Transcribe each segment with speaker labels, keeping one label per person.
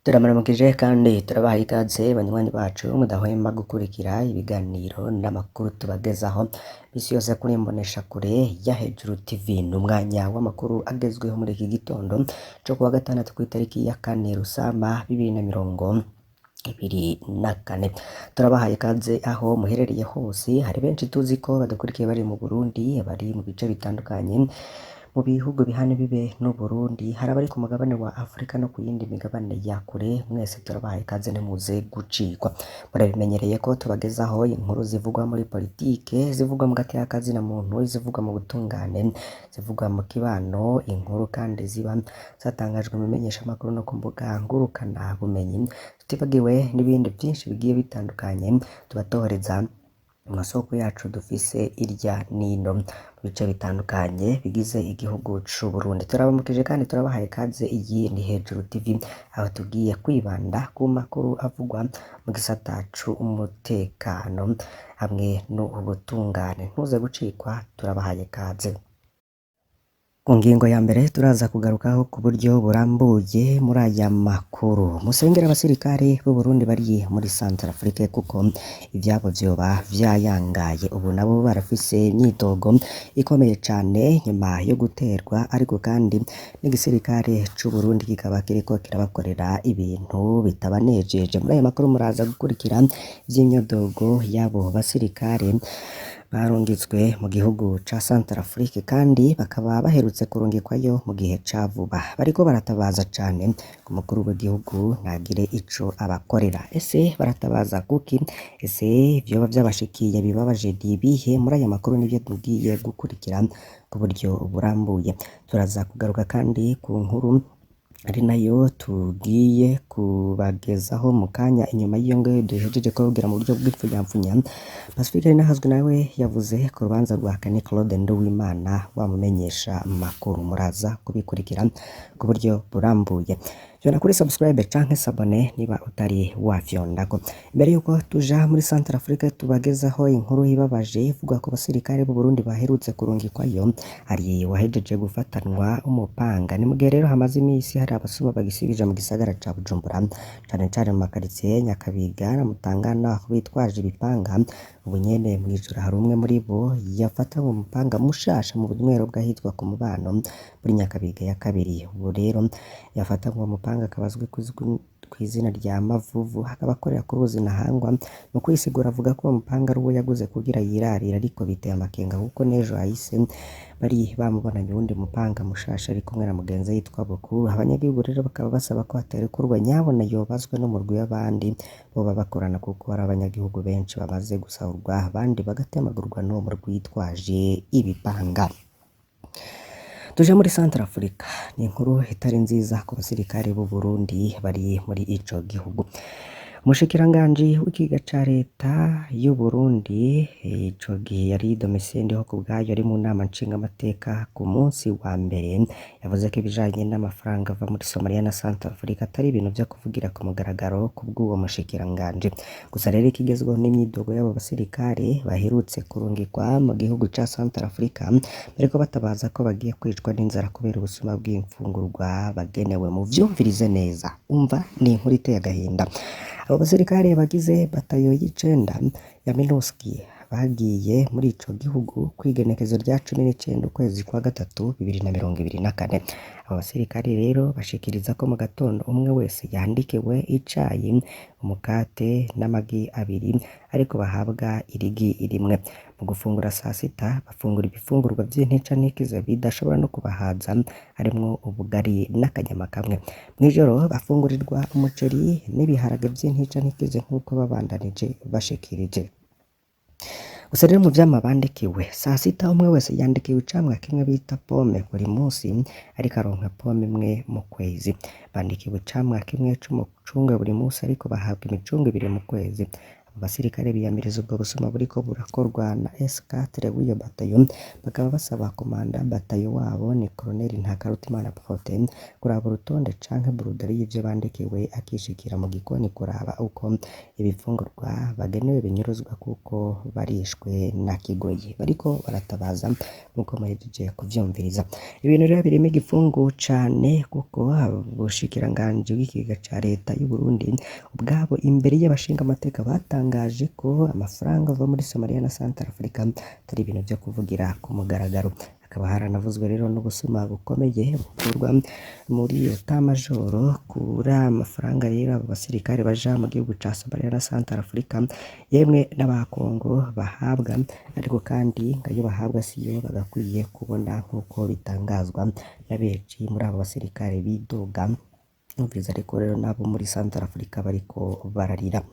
Speaker 1: Turamuramukije kandi turabaha ikaze banywanyi bacu mudahwema gukurikira ibiganiro n'amakuru tubagezaho misi yose kuri Imboneshakure ya Hejuru TV. Ni umwanya w'amakuru agezweho muri iki gitondo co kuwa gatandatu kw'itariki ya 4 Rusama 2024. Turabahaye ikaze aho muherereye hose, hari benshi tuzi ko badukurikiye bari mu Burundi, bari mu bice bitandukanye mu bihugu bihana bibe n'Uburundi, hari abari ku mugabane wa Afrika no ku yindi migabane ya kure. Mwese turabahaye ikaze ntimuze gucikwa. Murabimenyereye ko tubagezaho inkuru zivugwa muri politike, zivugwa mu gateka kazina muntu, zivugwa mu butungane, zivugwa mu kibano, inkuru kandi ziba zatangajwe mu bimenyeshamakuru no ku mbuga ngurukana bumenyi, tutibagiwe n'ibindi vyinshi bigiye bitandukanye tubatohoreza mu masoko yacu dufise irya nino mu bice bitandukanye bigize igihugu c'Uburundi. Turabamukije kandi turabahaye ikaze. Iyi ni Hejuru TV, aho tugiye kwibanda ku makuru avugwa mu gisata c'umutekano hamwe n'ubutungane. Ntuze gucikwa, turabahaye ikaze. Ku ngingo ya mbere turaza kugarukaho ku buryo burambuye muri aya makuru. Musengera abasirikare b'u Burundi bari muri Centrafrique kuko ivyabo vyoba vyayangaye. Ubu nabo barafise imyidogo ikomeye cane nyuma yo guterwa, ariko kandi n'igisirikare c'u Burundi kikaba kiriko kirabakorera ibintu bitabanejeje. Muri aya makuru muraza gukurikira ivy'imyidogo y'abo basirikare barungitswe mu gihugu ca Centrafrique kandi bakaba baherutse kurungikwayo mu gihe ca vuba. Bariko baratabaza cane ngo umukuru w'igihugu ntagire ico abakorera. Ese baratabaza kuki? Ese vyoba vyabashikiye bibabaje ni ibihe? Muri aya makuru nivyo tugiye gukurikira ku buryo burambuye. Turaza kugaruka kandi ku nkuru ari nayo tugiye kubagezaho mu kanya inyuma y'iyo ngiyo duhejeje kubabwira mu buryo bw'ipfunyapfunya. Pacifique Nahazwe nawe yavuze ku rubanza rwa Kane Claude Nduwimana wamumenyesha makuru, muraza kubikurikira ku buryo burambuye. Fyonda kuri subscribe canke s'abonner niba utari wafyondako. Imbere yuko tuja muri Centrafrique tubagezaho inkuru ibabaje ivuga ko abasirikare b'u Burundi baherutse kurungikwayo, hari wahejeje gufatanwa umupanga. Ni mugihe rero hamaze imisi hari abasuma bagisibije mu gisagara ca Bujumbura, cane cane mu makaritsiye Nyakabiga na Mutangana, aho bitwaje ibipanga. Ubu nyene mw'ijoro hari umwe muri bo yafatanywe umupanga mushasha mu bunywero bw'ahitwa ku Mubano muri Nyakabiga ya kabiri. Ubu rero yafatanywe umupanga akaba azwi kw'izina rya Mavuvu, akaba akorera ku ruzi Ntahangwa. Mu kwisigura avuga ko uwo mupanga ari uwo yaguze kugira yirarire, ariko biteye amakenga kuko n'ejo hahise bari bamubonanye uwundi mupanga mushasha ari kumwe na mugenzi we yitwa Bukuru. Abanyagihugu rero bakaba basaba ko haterekurwa nyabona yobazwe n'umurwi w'abandi boba bakorana, kuko hari abanyagihugu benshi bamaze gusahurwa abandi bagatemagurwa n'uwo murwi witwaje ibipanga. Tuje muri Centrafrique, ni inkuru itari nziza ku basirikare b'u Burundi bari muri ico gihugu. Umushikiranganji w'ikiga ca leta y'u Burundi ico gihe yari Domitien Ndihokubwayo ari mu nama nshingamateka ku munsi wa mbere, yavuze ko ibijanye n'amafaranga ava muri Somalia na Centrafrique atari ibintu vyo kuvugira ku mugaragaro kubw'uwo mushikiranganji. Gusa rero ikigezweho n'imyidogo y'abo basirikare baherutse kurungikwa mu gihugu ca Centrafrique, bariko batabaza ko bagiye kwicwa n'inzara kubera ubusuma bw'imfungurwa bagenewe. Muvyumvirize neza, umva ni inkuru iteye agahinda. Abo basirikare bagize batayo y'icenda ya MINUSCA bagiye muri ico gihugu kw'igenekezo rya 19 ukwezi kwa gatatu 2024. Abo basirikare rero bashikiriza ko mu gatondo umwe wese yandikiwe icayi, umukate n'amagi abiri, ariko bahabwa irigi rimwe. Mu gufungura saa sita bafungura ibifungurwa vy'intica ntikize bidashobora no kubahaza, harimwo ubugari n'akanyama kamwe. Mw'ijoro bafungurirwa umuceri n'ibiharage vy'intica ntikize nk'uko babandanije bashikirije. Gusa rero mu vyama bandikiwe saa sita umwe wese yandikiwe icamwa kimwe bita pome buri musi, ariko aronka pome imwe mu kwezi. Bandikiwe icamwa kimwe c'umucungwe buri musi, ariko bahabwa imicungwe ibiri mu kwezi. Abo basirikare biyamiriza ubwo busuma buriko burakorwa na S4 w'iyo batayo, bakaba basaba komanda batayo wabo ni Colonel Ntakarutimana Protais kuraba urutonde canke burudari y'ivyo bandikiwe, akishikira mu gikoni kuraba uko ibifungurwa bagenewe binyuruzwa kuko barishwe na kigoyi. Bariko baratabaza nkuko muhejeje kuvyumviriza. Ibintu rero birimo igipfungu cane kuko ubushikiranganji bw'ikigega ca leta y'u Burundi ubwabo imbere y'abashinga amateka batangaje ko amafaranga ava muri Somalia na Central Africa atari ibintu vyo kuvugira ku mugaragaro. Hakaba haranavuzwe rero n'ubusuma bukomeye bukorwa muri etat-major kuri amafaranga rero abo basirikare baja mu gihugu ca Somalia na Central Africa yemwe n'abakongo bahabwa, ariko kandi ngo ayo bahabwa siyo bagakwiye kubona nk'uko bitangazwa na benshi muri abo basirikare bidoga. Numviriza ariko rero n'abo muri Central Africa bariko bararira.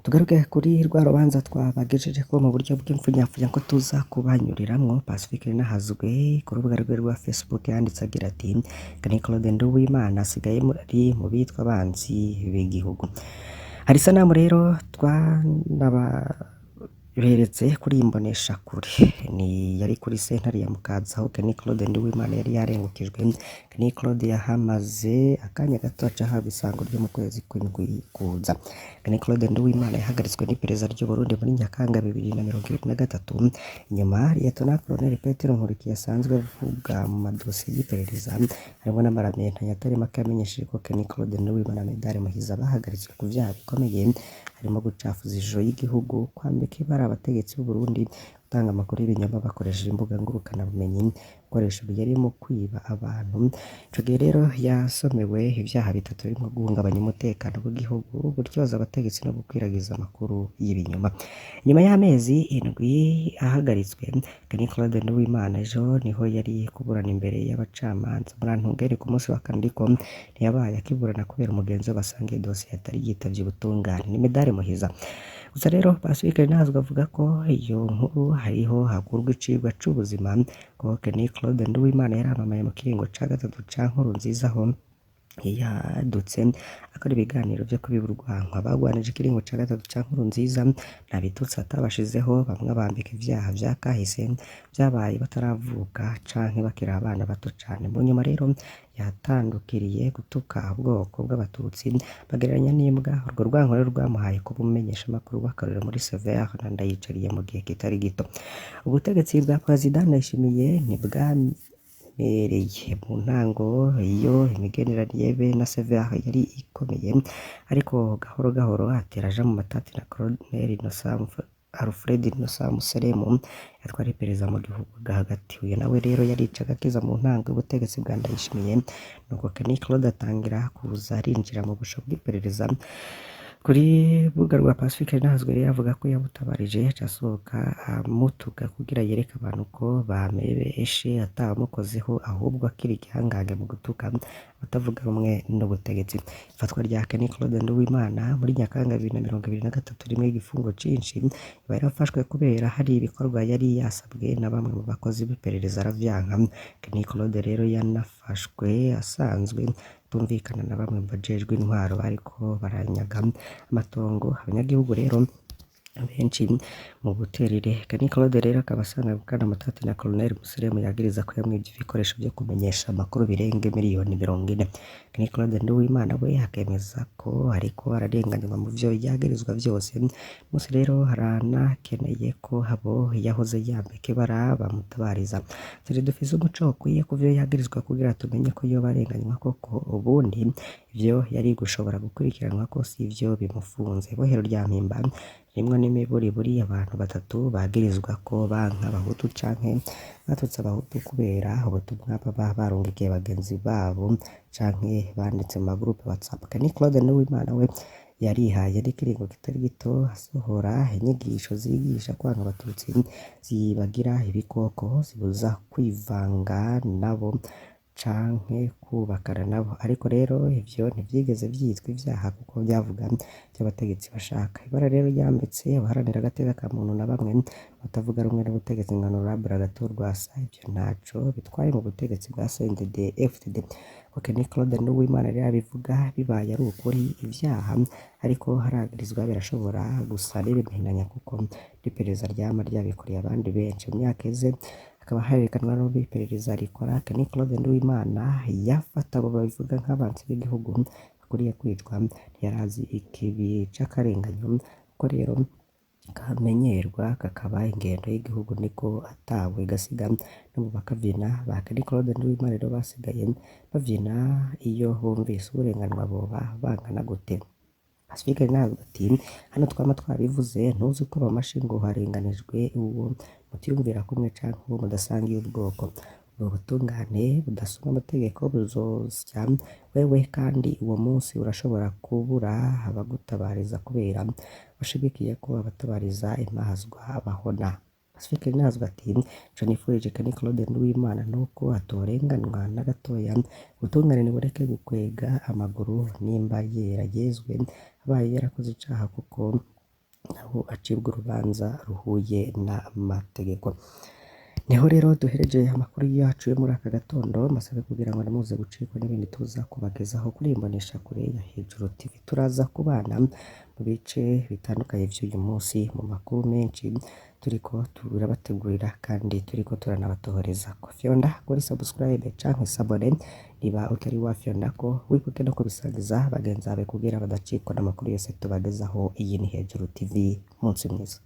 Speaker 1: Tugaruke kuri rwa rubanza twabagejejeko mu buryo bw'imfunyapfunya ko tuza kubanyuriramwo. Pacifique Nahazwe ku rubuga rwe rwa Facebook yanditse agira ati: Kenny Claude Nduwimana asigaye ari mu bitwa abanzi b'igihugu. Hari isanamu rero twanaberetse kuri iyi mboneshakure, ni yari kuri sentare ya Mukaza aho Kenny Claude Nduwimana yari yarengukijwe. Kenny Claude yahamaze akanya gato aca ahabwa isango ryo mu kwezi kw'indwi kuza. Kenny Claude Nduwimana yahagaritswe n'iperereza ry'u Burundi muri Nyakanga 2023 inyuma Lieutenant Colonel Petero Nkurikiye asanzwe avuga mu madosiye y'iperereza harimo n'amaramento atari make yamenyesheje ko Kenny Claude Nduwimana na Medard Muhiza bahagaritswe ku vyaha bikomeye harimo gucafuza ishusho y'igihugu, kwambika ibara abategetsi b'u Burundi, gutanga amakuru y'ibinyoma bakoresheje imbuga ngurukanabumenyi, gukoresha ibiyeri mu kwiba abantu. Ico gihe rero yasomewe ivyaha bitatu birimo guhungabanya umutekano w'igihugu, gutyoza abategetsi no gukwiragiza amakuru y'ibinyoma. Nyuma y'amezi 7 ahagaritswe, Kenny Claude Nduwimana ejo niho yari kuburana imbere y'abacamanza. Murantunga ku munsi wa kane ariko ntiyabaye akiburana kubera umugenzi we basangiye dosiye atari yitavye ubutungane. Ni Medard Muhiza. Gusa rero Pacifique Nahazwe avuga ko iyo nkuru hariho hakurwa icigwa c'ubuzima ko Kenny Claude Nduwimana yaramamaye mu kiringo ca gatatu ca Nkurunziza aho yadutse akora ibiganiro vyo kubiba urwanko. Abagwanije ikiringo ca gatatu ca Nkurunziza nta bitutsi atabashizeho, bamwe bambika ivyaha vya kahise vyabaye bataravuka canke bakiri abana bato cane. Mu nyuma rero yatandukiriye gutuka ubwoko bw'abatutsi bagereranya n'imbwa. Urwo rwanko rero rwamuhaye kuba umumenyeshamakuru w'akarorero muri Severe na Ndayicariye mu gihe kitari gito. Ubutegetsi bwa Perezida Ndayishimiye ntibwamereye mu ntango iyo imigenderanire be na Severe yari ikomeye, ariko gahoro gahoro atera aja mu matati na Colonel Alfred Innocent Museremu yatwara iperereza mu gihugu hagati. Uyu nawe rero yaricaga akiza mu ntango y'ubutegetsi bwa Ndayishimiye, nuko Kenny Claude atangira kuza arinjira mu busho bw'iperereza. Kuri rubuga rwa Pacifique Nahazwe rero avuga ko yamutabarije aca asohoka amutuka kugira yereke abantu ko bamebeshe atawamukozeho, ahubwo akiri igihangange mu gutuka abatavuga rumwe n'ubutegetsi. Ifatwa rya Kenny Claude Nduwimana muri Nyakanga 2023 rimwe igifungo cinshi, iba yarafashwe kubera hari ibikorwa yari yasabwe na bamwe mu bakozi b'iperereza aravyanka. Kenny Claude rero yanafashwe asanzwe atumvikana na bamwe mu bajejwe intwaro bariko baranyaga amatongo abanyagihugu rero benshi mu buterere. Kenny Claude rero akaba asanga Bwana Matati na Colonel Museremu yagiriza ko yamwivye ibikoresho vyo kumenyesha amakuru birenga miliyoni 40. Kenny Claude Nduwimana we akemeza ko ariko ararenganywa mu vyo yagirizwa vyose. Musi rero haranakeneye ko abo yahoze yambika ibara bamutabariza. Turi dufise umuco ukwiye ku vyo yagirizwa kugira tumenye ko yoba arenganywa koko, ubundi ivyo yari gushobora gukurikiranwa ko sivyo bimufunze. Ibohero rya Mpimba rimwe n'imiburiburi abantu batatu bagirizwa ko banka abahutu canke batutse abahutu kubera ubutumwa baba barungikiye bagenzi babo canke banditse mu magroupe WhatsApp. Kenny Claude Nduwimana we yarihaye n'ikiringo kitari gito asohora inyigisho zigisha kwanga abatutsi, zibagira ibikoko, zibuza kwivanga nabo Canke kubakana nabo. Ariko rero ivyo ntivyigeze vyitwa ivyaha kuko vyavuga ivyo abategetsi bashaka. Ibara rero ryambitse abaharanira agateka ka muntu na bamwe batavuga rumwe n'ubutegetsi nka Honorable Agathon Rwasa, ivyo ntaco bitwaye mu butegetsi bwa CNDD FDD. Ni Claude Nduwimana rero abivuga. Bibaye ari ukuri, ivyaha ariko haragirizwa birashobora gusa n'ibimenanya, kuko n'iperereza ryama ryabikoreye abandi benshi. Mu myaka iheze hakaba herekanwa n'uburyo iperereza rikora. Kenny Claude Nduwimana yafata abo babivuga nk'abansi b'igihugu bakwiriye kwicwa, ntiyarazi ikibi c'akarenganyo ko rero kamenyerwa kakaba ingendo y'igihugu, niko atawe gasiga n'ubu bakavyina. Ba Kenny Claude Nduwimana rero basigaye bavyina iyo bumvise uburenganwa, boba bangana gute? Pacifique ntabwo ati hano twama twabivuze, ntuzi ko bamashi ngo harenganijwe uwo mutiyumvira kumwe canke uwo mudasangiye ubwoko. Ubwo butungane budasoma amategeko buzosya wewe, kandi uwo munsi urashobora kubura abagutabariza kubera bashigikiye ko abatabariza impazwa bahona. Pacifique Ntabwo ati ico nifurije Kenny Claude Nduwimana nuko atorenganwa na gatoya, ubutungane nibureke gukwega amaguru, nimba yera yezwe, abaye yarakoze icaha kuko naho acibwa urubanza ruhuye n'amategeko. Niho rero duhereje amakuru yacu yo muri aka gatondo. Mbasabe kugira ngo ntimuze gucikwa n'ibindi tuza kubagezaho kuri iyi mboneshakure ya Hejuru TV. Turaza kubana mu bice bitandukanye vy'uyu munsi mu makuru menshi turiko turabategurira kandi turiko turanabatohoreza. Fyonda kuri subscribe canke s'abonner niba utari wafyondako, wibuke no kubisangiza bagenzi bawe kugira badacikwa n'amakuru yose tubagezaho. Iyi ni Hejuru TV, munsi mwiza.